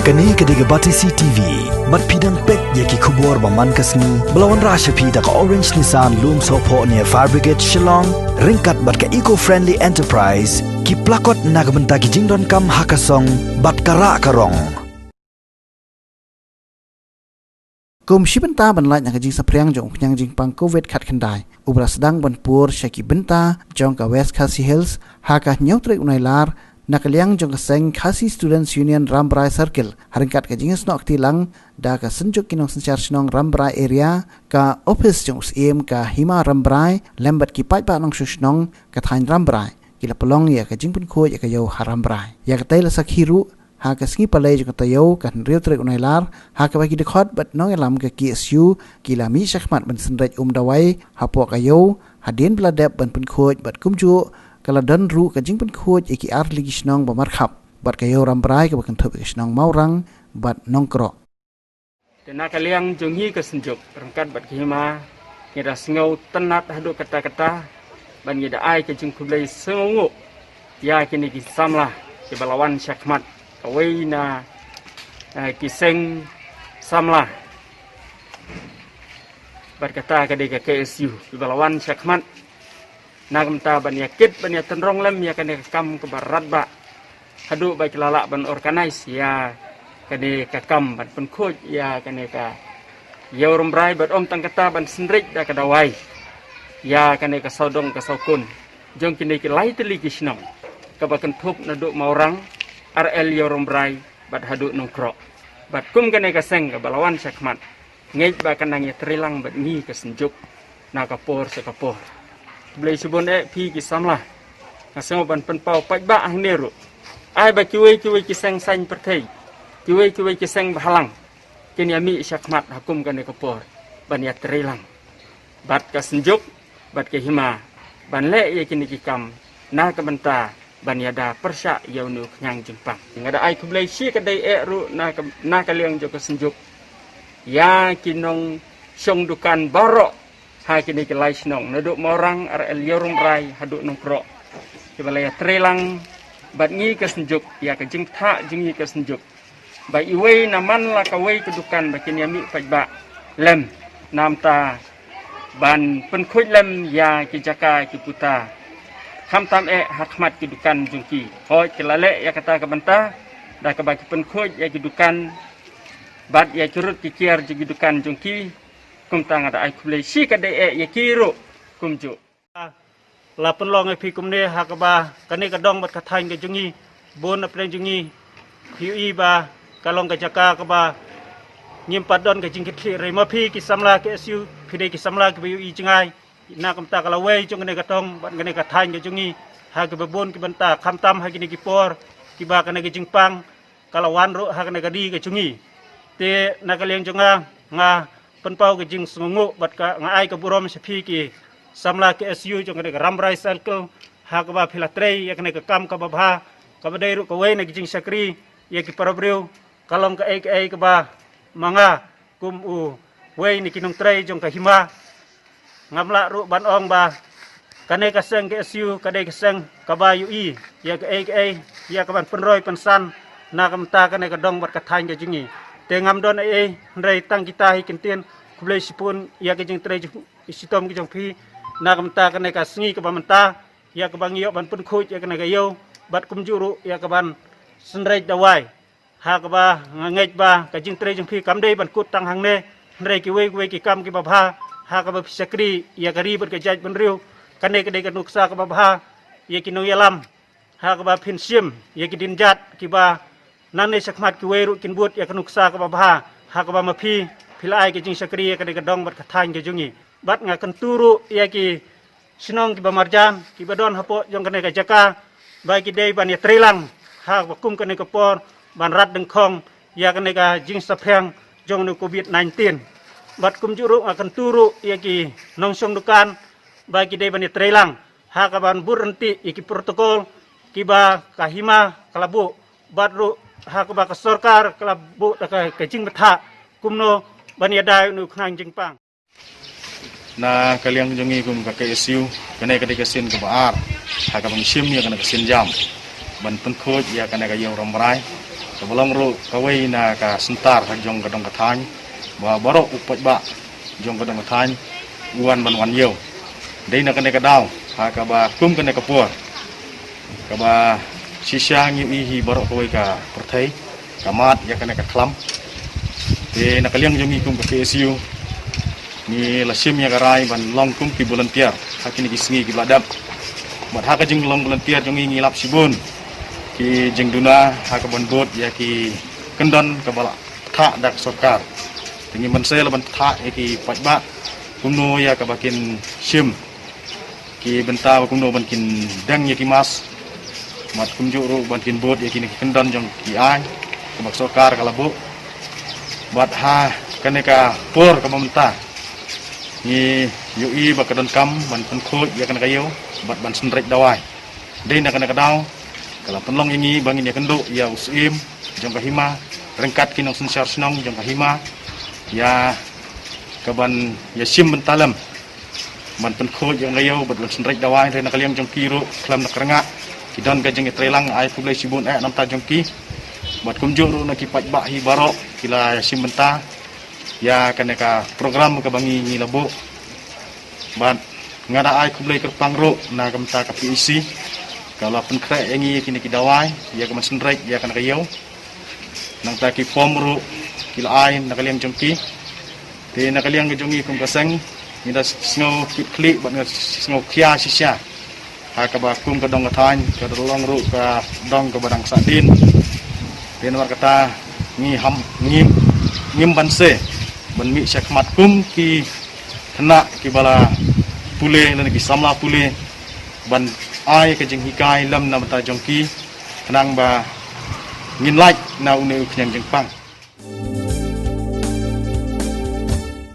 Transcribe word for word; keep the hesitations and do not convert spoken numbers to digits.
Kane ka dei ka Batesi T V. Bad phi dang peit ïa ki khubor ba man ka sngi ba la wanrah sha phi da ka Orange Nissan Lumsohphoh near Fire Brigade Shillong, ryngkat bad ka Eco Friendly Enterprise, ki plakot na ka bynta ki jingdonkam ha ka song bad ka rah ka rong. Kum shi bynta ban lait na ka jingsaphriang jong u khñiang jingpang covid khatkhyndai, u ba la sdang ban pur sha ki bynta jong ka West Khasi Hills, ha ka hynñiew tarik u Nailar, na ka liang jong ka seng Khasi Students Union Rambrai Circle, ha ryngkat ka jingsnoh kti lang da ka Synjuk ki Nongsynshar Shnong Rambrai Area, ka ophis jong u Syiem ka Hima Rambrai, lem bad ki paidbah nongshong shnong ka thaiñ Rambrai, ki la pynlong ïa ka jingpynkhuid ïa ka ïew ha Rambrai. Ïa katei la sakhi ruh ha ka sngi Palei jong ka taïew, ka hynriew tarik u Nailar, ha kaba ki dkhot bad nongïalam ka K S U ki la mih shakhmat ban synreit um dawai hapoh ka ïew, hadien ba la dep ban pynkhuid bad kumjuh ka la don ruh ka jingpynkhuid ïa ki ar tylli ki shnong ba markhap bad ka ïew Rambrai kaba kynthup ïa ka shnong Mawrang bad Nongkroh. Te na ka liang jong ngi ka Synjuk ryngkat bad ka Hima, ngi da sngewtynnat haduh katta katta, bad ngi da ai ka jingkhublei sngewnguh ïa kine ki samla kiba la wan shakhmat, kawei na, eh, ki seng samla, bad kata ka dei ka K S U, kiba la wan shakhmat na ka bynta ban ïa kit ban ïa tynrong lem ïa kane ka kam kaba radbah, haduh ba ki la lah ban organise ïa kane ka kam ban pynkhuid ïa kane ka ïew Rambrai, bad ym tang kata, ban synreit da ka dawai ïa kane ka sawdong ka sawkun jong kine ki lai tylli ki shnong, kaba kynthup naduh Mawrang, R L ïew Rambrai, bad haduh Nongkroh. Bad kum kane ka seng kaba la wan shakhmat, ngeit ba kan nang ïatreilang bad ngi ka Synjuk na ka por sha ka por. Khublei shibun eh phi ki samla. Nga sngew ban pynpaw paidbah hangne ruh, ai ba kiwei kiwei ki seng saiñ pyrthei, kiwei kiwei ki seng bhalang, kin ïa mih shakhmat ha kum kane ka por ban ïatreilang bad ka Synjuk bad ka Hima ban leh ïa kine ki kam na ka bynta ban ïada pyrshah ïa une u khñiang jingpang. Nga da ai khublei shi ka dei eh ruh na ka, na ka liang jong ka Synjuk ïa ki nongshong dukan baroh ha kine ki lai shnong, naduh Mawrang, R L ïew Rambrai, haduh Nongkroh, kiba la ïatreilang bad ngi ka Synjuk ïa ka jingthoh jong ngi ka Synjuk, ba iwei na man la kawei ka dukan ba kin ïa mih paidbah lem, namar ban pynkhuid lem ïa ki jaka ki puta, khamtam eh ha khmat ki dukan jong ki. Hooid, ki la leh ïa kata ka bynta da kaba ki pynkhuid ïa ki dukan bad ïa ki rud ki kiar jong ki dukan jong ki. Kumta nga da ai khublei shi ka dei eh ïa ki ruh kumjuh. La pynlong ïa phi kumne ha kaba kane ka dong bad ka thaiñ ka jong ngi, bun na pdeng jong ngi, phi ïohi ba ka long ka jaka kaba ngim pat don ka jingkitkhlieh, hynrei ma phi ki samla K S U, phi dei ki samla kiba ïohi jngai na ka bynta ka lawei jong kane ka dong bad kane ka thaiñ ka jong ngi ha kiba bun ki bynta, khamtam ha kine ki por kiba kane ka jingpang ka la wan ruh ha kane ka ri ka jong ngi. Te na ka liang jong nga, nga pynpaw ka jingsngewnguh bad ka, nga ai ka burom sha phi ki samla K S U jong kane ka Rambrai Circle, ha kaba phi la trei ïa kane ka kam kaba bha, kaba dei ruh kawei na ki jingshakri ïa ki para briew, ka long kaei kaei kaba ma nga kum uwei na ki nongtrei jong ka Hima, ngam lah ruh ban ong ba kane ka seng K S U ka dei ka seng kaba ïohi ïa kaei kaei, ïa kaban pynroi pynsan na ka bynta kane ka dong bad ka thaiñ ka jong ngi. Te ngam don ei ei, hynrei tang kita hi kin ktien khublei shibun ïa ka jingtrei jong, shitom ka jong phi na ka bynta kane ka sngi kaba mynta, ïa kaba ngi ïoh ban pynkhuid ïa kane ka ïew, bad kumjuh ruh ïa kaban synreit dawai. Ha kaba nga ngeit ba ka jingtrei jong phi kam dei ban kut tang hangne, hynrei kiwei kiwei ki kam kiba bha, ha kaba phi shakri ïa ka ri bad ka jaitbynriew, kane ka dei ka nuksa kaba bha ïa ki nongïalam, ha kaba phin shim ïa ki dienjat kiba nangne shakhmat kiwei ruh kin bud ïa ka nuksa kaba bha, ha kaba ma phi, phi la ai ka jingshakri ïa kane ka dong bad ka thaiñ ka jong ngi. Bad nga kyntu ruh ïa ki shnong kiba marjan kiba don hapoh jong kane ka jaka ba ki dei ban ïatreilang ha kaba kum kane ka por ban rat dyngkhong ïa kane ka jingsaphriang jong une u covid nineteen. Bad kumjuh ruh nga kyntu ruh ïa ki nongshong dukan ba ki dei ban ïatreilang ha kaban bud ryntih ïa ki protocol kiba ka Hima ka la buh, bad ruh ha kaba ka sorkar ka la buh da ka, ka jingbthah kumno ban ïada ïa une u khñiang jingpang. Na ka liang jong ngi kum ka K S U, kane ka dei ka sien kaba ar ha kaba ngi shim ïa kane ka sienjam ban pynkhuid ïa kane ka ïew Rambrai. Kaba long ruh kawei na ka syntar ha jong ka dong ka thaiñ, ba baroh u paidbah jong ka dong ka thaiñ u wan ban wan ïew. Dei na kane ka daw, ha kaba kum kane ka por, kaba shisha ngi ïohi hi baroh kawei ka pyrthei ka mad ïa kane ka khlam. Te na ka liang jong ngi kum ka K S U, ngi la shim ïa ka rai ban long kum ki volunteer ha kine ki sngi kiba la dep. Bad ha ka jinglong volunteer jong ngi, ngi lap shibun ki jingduna ha kaban bud ïa ki kyndon kaba la pynthah da ka sorkar. Te ngi mynshwa la ban pynthah ïa ki paidbah kumno ïa kaba kin shim ki bynta, ba kumno ban kin deng ïa ki mask, bad kumjuh ruh ban kin bud ïa kine ki kyndon jong ki aiñ kaba ka sorkar ka la buh. Bad ha kane ka por kaba mynta, ngi ïohi ba ka donkam ban pynkhuid ïa kane ka ïew bad ban synreit dawai. Dei na kane ka daw, ka la pynlong ïa ngi ba ngin ïakynduh ïa u Syiem jong ka hima ryngkat ki nongsynshar shnong jong ka hima, ïa kaban ïashim bynta lem ban pynkhuid ïa ka ïew bad ban synreit dawai. Te na ka liang jong ki ruh khlem da kyrngah, ki don ka jingïatreilang, ai khublei shibun eh na ka bynta jong ki. Bad kumjuh ruh na ki paidbah hi baroh ki la ïashim bynta ïa kane ka program kaba ngi, ngi la buh. Bad nga da ai khublei kyrpang ruh na ka bynta ka P H C, ka la pynkhreh ïa ngi ïa kine ki dawai ïa kaban synreit ïa kane ka ïew. Nangta ki form ruh ki la ai na ka liang jong ki. Te na ka liang ka jong ngi kum ka seng, ngi da sngew kit khlieh bad ngi sngew khia shisha ha kaba kum ka dong ka thaiñ ka da long ruh ka dong kaba dang sahdien. Te namar kata ngi ham, ngim, ngim banse ban mih shakhmat kum ki khynnah kiba la pule lane ki samla pule, ban ai ka jinghikai lem na ka bynta jong ki, khnang ba ngin lait na une u khñiang jingpang.